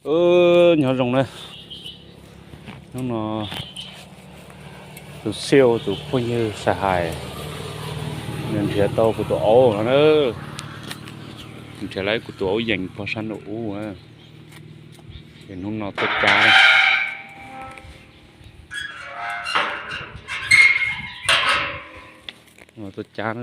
Nyob zoo na, hnub no tus Xiau tus phooj ywg Xais Hais nws nrhiav tau kuv tus aub no na, nrhiav lawm kuv tus aub yees pog sab nraum ub, ces hnub no tuaj cab, tuaj cab.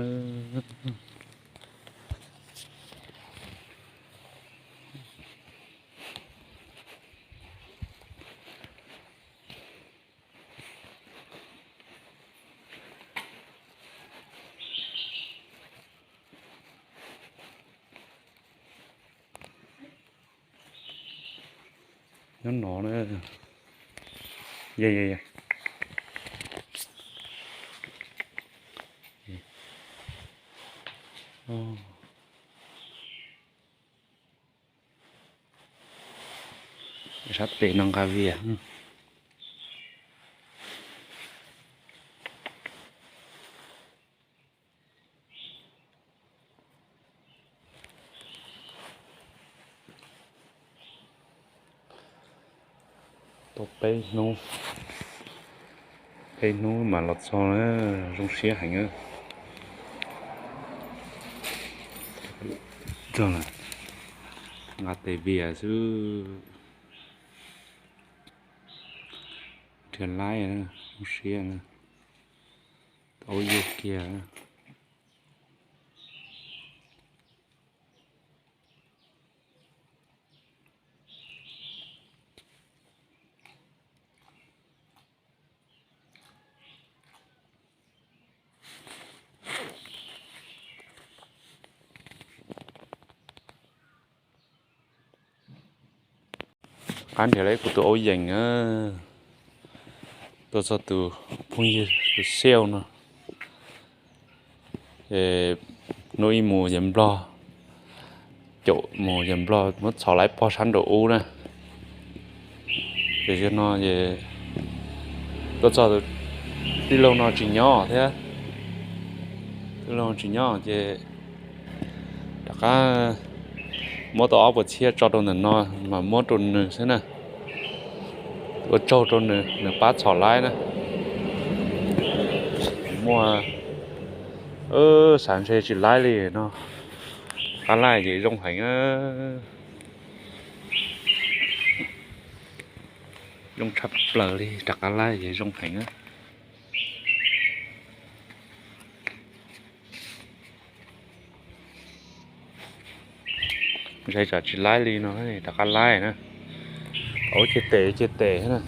Nyob no na, sab tes no nqa vias. Tau peb hnub, peb hnub mas los txog na, zoo siab heev. Nqa tes vias xwb, nrhiav laib, zoo siab, tau yug kiag. Qab nrhiav lawm kuv tus aub yees, tuaj txog tus phooj ywg tus Xiau no, hnub ib mus yawg Nplog, caum mus yawg Nplog muab txhom laib pog sab nraum ub na. Ces yog no es tuaj txog tij laug no tsis nyob thiab, tij laug tsis nyob ces rov qab muab tau ob puas txhiab tso rau ntawm no mas muab rau nws xwb na. Ua tsaug rau nws, nws pab txhom laib na. Muaj, xav ntshe tsis laib li no. Qab laij ces zoo heev, zoo tshaj plaws li, rov qab laij ces zoo heev. Ntshe tsam tsis laib li no rov qab laij na. Aub cia tes cia tes na.